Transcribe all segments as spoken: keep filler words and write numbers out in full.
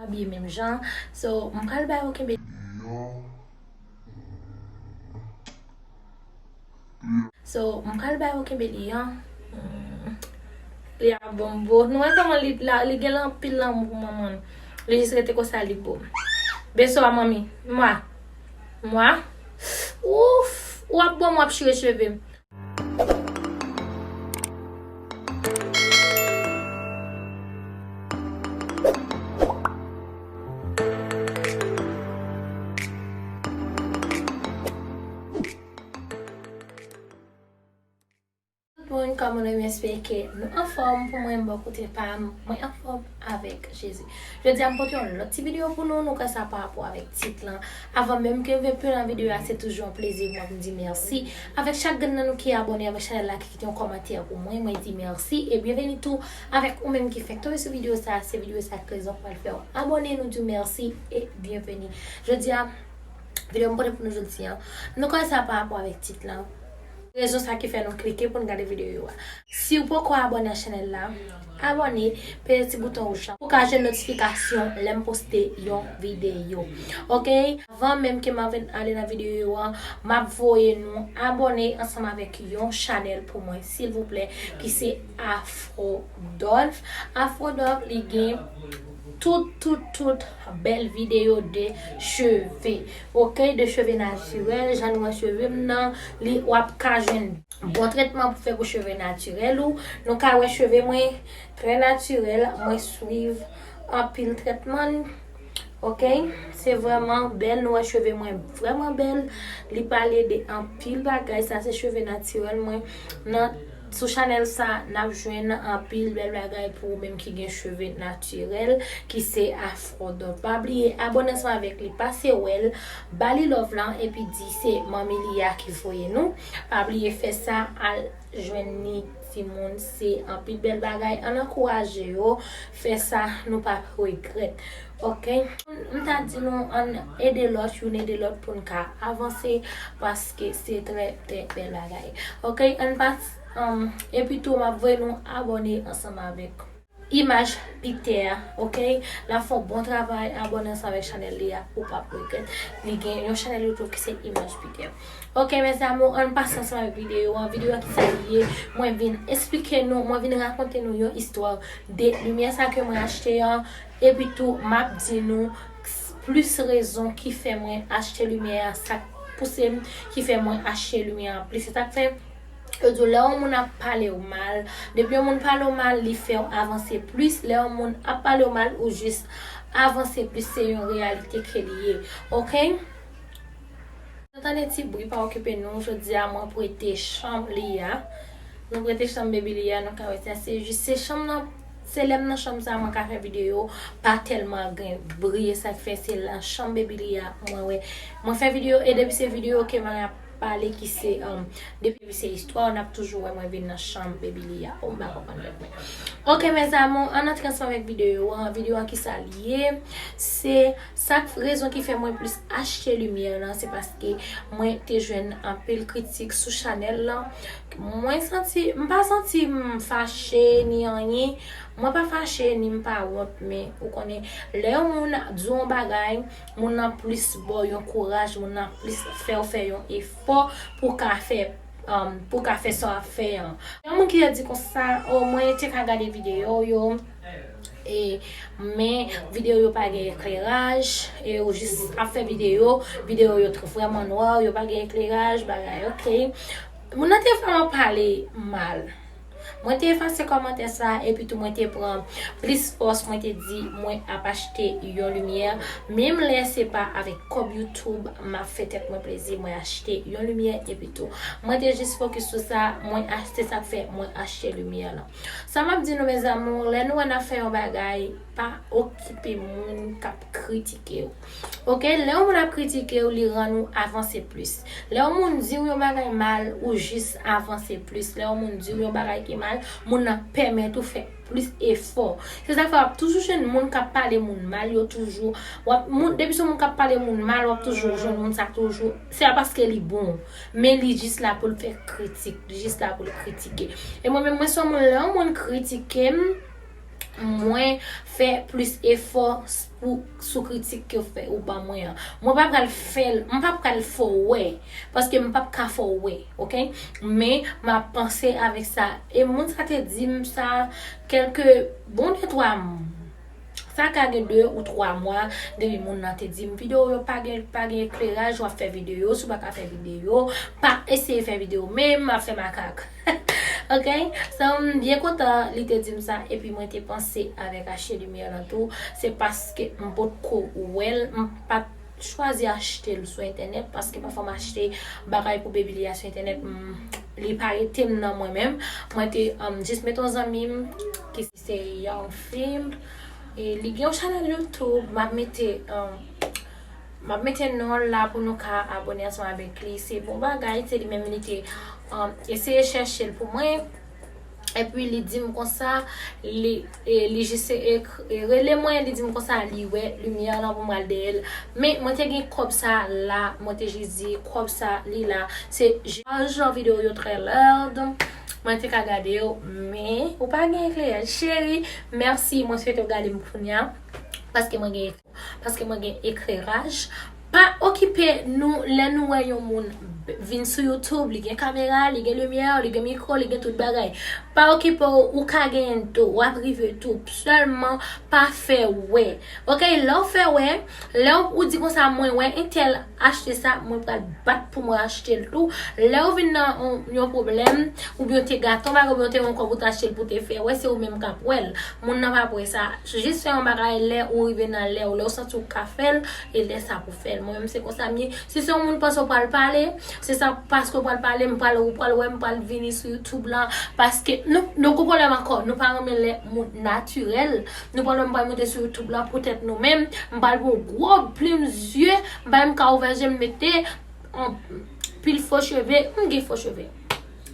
Abye menm jan. So, m pral ba yo kenbe. So, m pral ba yo kenbe li an. Hmm. Li ap bon m bo. Nou wè kòman li la, li gen anpil lanmou pou manman l. Li jis rete konsa, li bo m. Beso a manmi. Mwa. Mwa. Ouf. W ap bo m, w ap chire cheve m. Tout moun, kòman nou ye? M espere ke nou anfòm. Pou mwen, bò kote pa m, mwen anfòm avèk Jezi. Jodi a, m pote yon lòt ti videyo pou nou. Nou kwè sa pa rapò avèk tit lan. Avan menm ke m vin pli nan videyo a, se toujou yon plezi pou mwen pou m di mèsi avèk chak grenn nan nou ki abòne avèk chanèl la, ki kite yon kòmantè pou mwen. Mwen di mèsi e byenveni tou avèk ou menm ki fèk tonbe sou videyo sa. Se videyo sa k rezon k pral fè w abòne. Nou di w mèsi e byenveni. Jodi a, videyo m pote pou nou jodi a, nou kwè sa pa rapò avèk tit lan. Rezon sa ki fè nou klike pou n gade videyo yo a. Si w poko abòne a chanèl la, abòne, peze ti bouton wouj la pou w ka jwenn notifikasyon lè m poste yon videyo. Oke? Avan menm ke m avin ale nan videyo yo a, m ap voye nou abòne ansanm avèk yon chanèl pou mwen, silvouplè, ki se Afrodolph. Afrodolph, li gen tout, tout, tout bèl videyo de cheve. Oke, de cheve natirèl, jan nou wè cheve m nan, li, w ap ka jwenn bon tretman pou fè pou cheve natirèl ou. Nou ka wè cheve mwen trè natirèl, mwen swiv anpil tretman. Oke, se vrèman bèl, nou wè cheve mwen vrèman bèl. Li pale de anpil bagay, sa se cheve natirèl mwen. Nan, sou chanèl sa, n ap jwenn anpil bèl bagay pou ou menm ki gen cheve natirèl, ki se Afrodolph. Pa bliye abòne ansanm avèk li, pase wè l, ba li love lan, epi di se manmi li a ki voye nou. Pa bliye fè sa, al jwenn li, timoun, se anpil bèl bagay. Ann ankouraje yo, fè sa, nou p ap regrèt. Oke? M ta di nou, ann ede lòt, youn ede lòt pou n ka avanse, paske se trè, trè bèl bagay. Oke? Ann pa, um, epi tou, m ap voye nou abòne ansanm avèk Imaj Peter, oke? L ap fè yon bon travay, abòne ansanm avèk chanèl li a, ou p ap regrèt. Li gen yon chanèl YouTube ki se Imaj Peter. Oke, mes amours, ann pase ansanm avèk videyo an. Videyo an ki sa li ye? Mwen vin esplike nou, mwen vin rakonte nou yon istwa de limyè sa ke mwen achte an. Epi tou, m ap di nou plis rezon ki fè mwen achte limyè a, sa k pouse m, ki fè mwen achte limyè an plis. Se sa k fè yo di w lè yon moun ap pale w mal, depi yon moun pale w mal, li fè w avanse plis. Lè yon moun ap pale w mal, ou jis avanse plis. Se yon reyalite ke li ye. Oke? Nou tande ti bri, pa okipe nou. Jodi a, mwen prete chanm li a. Nou prete chanm baby li a, nou ka wè sa. Se jis, se chanm nan, se lè m nan chanm sa, mwen ka fè videyo, pa tèlman gen bri, e sa k fè se nan chanm baby li a, mwen wè. Mwen fè videyo, e depi se videyo ke mwen ap pale ki se, um, depi se istwa, n ap toujou wè mwen vin nan chanm baby li a. Oh, m pa konprann tèt mwen. Oke, mes amours, ann antre ansanm avèk videyo an. Videyo an ki sa li ye? Se sa k, rezon ki fè mwen plis achte limyè lan, se paske mwen te jwenn anpil kritik sou chanèl lan. Mwen santi, m pa santi m fache ni anyen. Mwen pa fache ni m pa wont, men ou konnen, lè yon moun di w yon bagay, moun nan plis ba w yon kouraj, moun nan plis fè w fè yon efò pou w ka fè, um, pou w ka fè sa w ap fè an. Yon moun ki te di konsa, o, mwen te ka gade videyo yo, e, men videyo yo pa gen ekleraj, e ou jis ap fè videyo, videyo yo tro vrèman nwa, yo pa gen ekleraj, bagay, oke. Moun nan te fè mwen pale mal. Mwen te efase kòmantè sa, epi tou mwen te pran plis fòs, mwen te di mwen ap achte yon limyè. Menm lè se pa avèk kòb YouTube m ap fè tèt mwen plezi, mwen achte yon limyè, epi tou mwen te jis fokis sou sa, mwen achte, sa k fè mwen achte limyè lan. Sa m ap di nou, mes amours, lè nou wè n ap fè yon bagay, pa okipe moun k ap kritike w. Oke, lè yon moun ap kritike w, li rann ou avanse plis. Lè yon moun di w yon bagay mal, ou jis avanse plis. Lè yon moun di w yon bagay ki mal, moun nan pèmèt ou fè plis efò. Se sa k fè w ap toujou jwenn moun k ap pale moun mal, yo toujou, w ap, moun, depi se moun k ap pale moun mal, w ap toujou jwenn moun sa toujou. Se pa paske li bon, men li jis la pou l fè kritik, li jis la pou l kritike. E mwen menm, mwen se yon moun, lè yon moun kritike m, mwen fè plis efò pou sou kritik ke w fè ou ban mwen an. Mwen pa pral fè l, m pa pral fè w wè, paske m p ap ka fè w wè, oke? Men m ap panse avèk sa. E moun sa te di m sa kèlke bon de twa m-, sa ka gen de ou twa mwa depi moun nan te di m videyo yo pa gen, pa gen ekleraj, w ap fè videyo, si w pa ka fè videyo, pa eseye fè videyo menm, ap fè makak. Ok? So, m byen kontan li te di m sa, epi mwen te panse avèk achte limyè lan tou, se paske m potko wè l, m pa t chwazi achte l sou entènèt, paske pafwa m achte bagay pou baby li a sou entènèt, m, li pa rete m nan mwen menm. Mwen te, um, jis mete yon zanmi m ki se Young Film, e li gen yon chanèl YouTube, m ap mete, um, m ap mete non l la pou nou ka abone ansanm avèk li. Se bon bagay, se li menm li te, um, eseye chèche l pou mwen. Epi li di m konsa, li, e, li jis e, e, rele mwen, li di m konsa, li wè limyè lan pou m al dèyè l. Men mwen te gen kòb sa la, mwen te jis di, kòb sa, li la, se jan videyo yo trè lèd. Mwen te ka gade yo, men ou pa gen ekleraj. Cheri, mèsi, mwen swete w gade m kounya, paske mwen gen, paske mwen gen ekleraj. Pa okipe nou lè nou wè yon moun b-, vin sou YouTube, li gen kamera, li gen limyè, li gen mikwo, li gen tout bagay. Pa okipe w, ou ka genyen l tou, w ap rive tou. Sèlman pa fè wè. Ok, lè w fè wè, lè w, ou di konsa, mwen wè entèl achte sa, mwen pral bat pou mwen achte l tou. Lè w vin nan yon, yon pwoblèm, oubyen w te gate yon bagay, oubyen w te gen yon kòb ou t achte l pou te fè wè, se ou menm k ap wè l. Moun nan p ap wè sa. Jis fè yon bagay lè ou rive nan lè w, lè w santi w ka fè l, e lè sa pou fè l. Mwen menm se konsa m ye. Si se yon moun panse w pral pale, se sa paske w pral pale, m pral, ou pral wè m pral vini sou YouTube lan. Paske nou, nou gon pwoblèm ankò, nou pa renmen lè moun natirèl. Nou pral wè m pral monte sou YouTube lan poutèt nou menm. M pral pran yon gwo plim zye, m pa menm ka ouvè je m mete yon pil fo cheve, m gen fo cheve.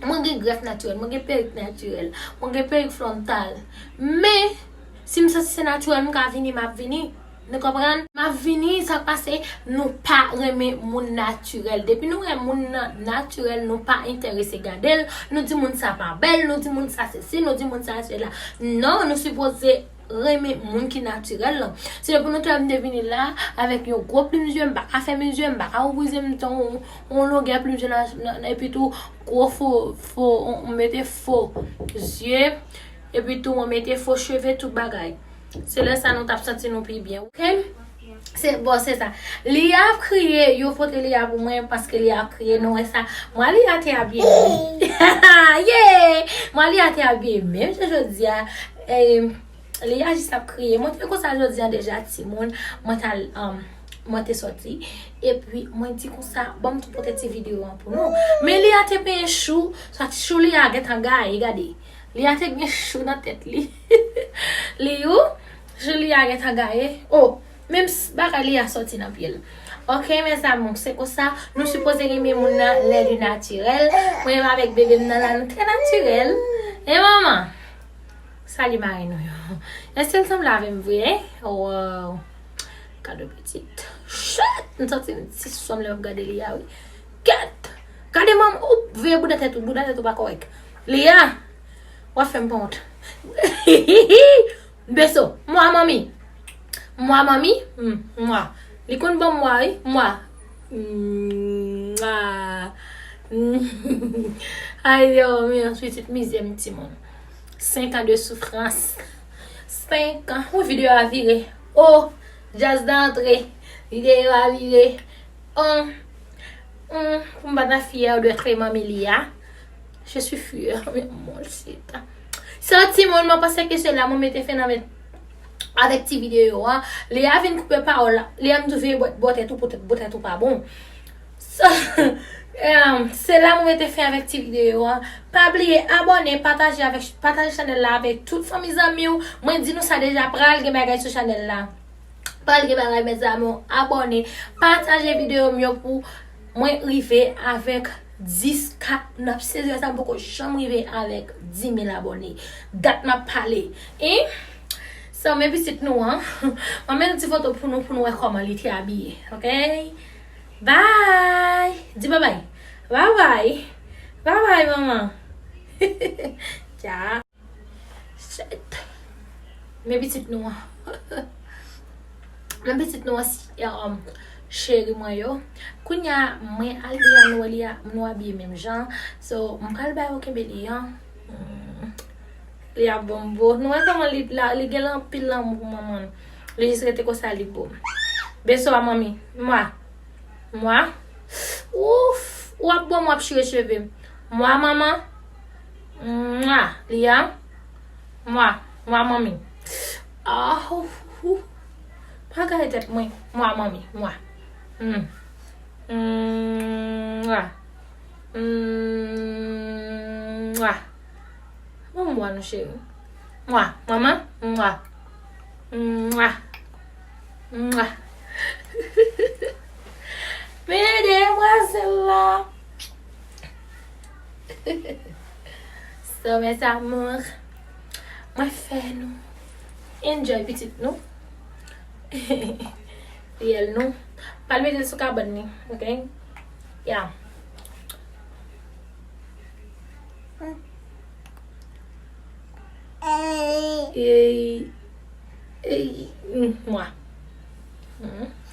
Mwen gen grèf natirèl, mwen gen perik natirèl, mwen gen perik fwontal. Men, si m santi se natirèl m ka vini, m ap vini. Nou konprann? M ap vini, sa k pase, nou pa renmen moun natirèl. Depi nou wè moun nan natirèl, nou pa enterese gade l. Nou di moun sa pa bèl, nou di moun sa sesi, nou di moun sa sela. Non, nou sipoze renmen moun ki natirèl lan. Se depi nou te wè m te vini la, avèk yon gwo plim zye, m pa ka fèmen zye, m pa ka ouvri zye m, m te yon, yon longè plim zye nan, nan, nan, epi tou, gwo fo, fo, m mete fo zye, epi tou, mwen mete fo cheve, tout bagay. Se lè sa nou t ap santi nou pi byen, ok? Se, bon, se sa. Li ap kriye, yo pote Lia pou mwen paske Lia ap kriye, nou wè sa. Mwa Lia te abiye menm. Yeah! Mwa Lia te abiye menm, se jodi a. E, Lia jis ap kriye. Mwen te konsa jodi a deja, timoun. Mwen t al, um, mwen te sòti. Epi, mwen di konsa, ban m tou pote ti videyo an pou nou. Men Lia te penyen chou, sa chou Lia gentan gaye, gade. Lia te gen chou nan tèt li. Li ou, chou Lia gentan gaye. Oh, menm s-, bagay Lia sòti nan pye l. Ok, mes amours, se konsa, nou sipoze renmen moun nan lè li natirèl. Mwen menm avèk bebe m nan la, nou trè natirèl. E manman? Sali mari nou yo. Èske l sanble avè m vre, en? Wow. Gade pitit. Shit! M santi m ti sòm lè m ap gade Lia, wi. Kèt! Gade manman, ou veye bouda tèt ou, bouda tèt ou pa kòrèk. Lia! W ap fè m pa wont. Beso, mwa manmi. Mwa manmi, mm, mwa. Li konn ban m mwa, wi, mwa. Mwa. Ay, yo, men, pitit mizè m timoun. Senk an de soufrans. Senk an. Wi, videyo a vire. Oh, djaz la antre. Videyo a vire. Oh, hmm, pou m pa ta fyè de trè manmi Lia. Je suis fière. Men mon sita. Sa timoun, mwen panse ke se la mwen mete fen nan men avèk ti videyo a. Lia vin koupe pawòl la. Lia m tou veye bò, bò tèt ou, poutèt bò tèt ou pa bon. So, em, se la mwen mete fen avèk ti videyo a. Pa bliye abòne, pataje avèk, pataje chanèl la avèk tout fanmi zanmi w. Mwen di nou sa deja, pral gen bagay sou chanèl la. Pral gen bagay, mes amours, abòne, pataje videyo m yo pou mwen rive avèk dis K. N ap sezi sa, m poko janm rive avèk dis mil abòne. Dat m ap pale. Hein? So, men pitit nou an. Mwen met yon ti foto pou nou, pou nou wè kòman li te abiye. Ok? Bye! Di babay. Babay. Babay, manman. Tchao. Shit. Men pitit nou an. Men pitit nou an, cheri mwen yo. Kounye a, mwen al deyò, nou wè li a, nou abiye menm jan. So, m pral ba yo kenbe li an. Hmm. Li ap bon m bo. Nou wè kòman li, la, li gen anpil lanmou pou manman l. Li jis rete konsa, li bo m. Beso a manmi. Mwa. Mwa. Ouf. W ap bo m, w ap chire cheve m. Mwa manman. Mwa. Li a. Mwa. Mwa manmi. Ah, ouf, ouf. Pa gaye tèt mwen. Mwa manmi. Mwa. Hmm. Mwa. Mwa. Bon mwa nou cheri. Mwa. Manman. Mwa. Mwa. Mwa. Men demwazèl la. So, mes amours, mwen fè nou enjoy pitit nou. Riyèl nou. Pa l mete l sou kabann li, ok? Ya. Ey, ey, mm, mwa. Mm.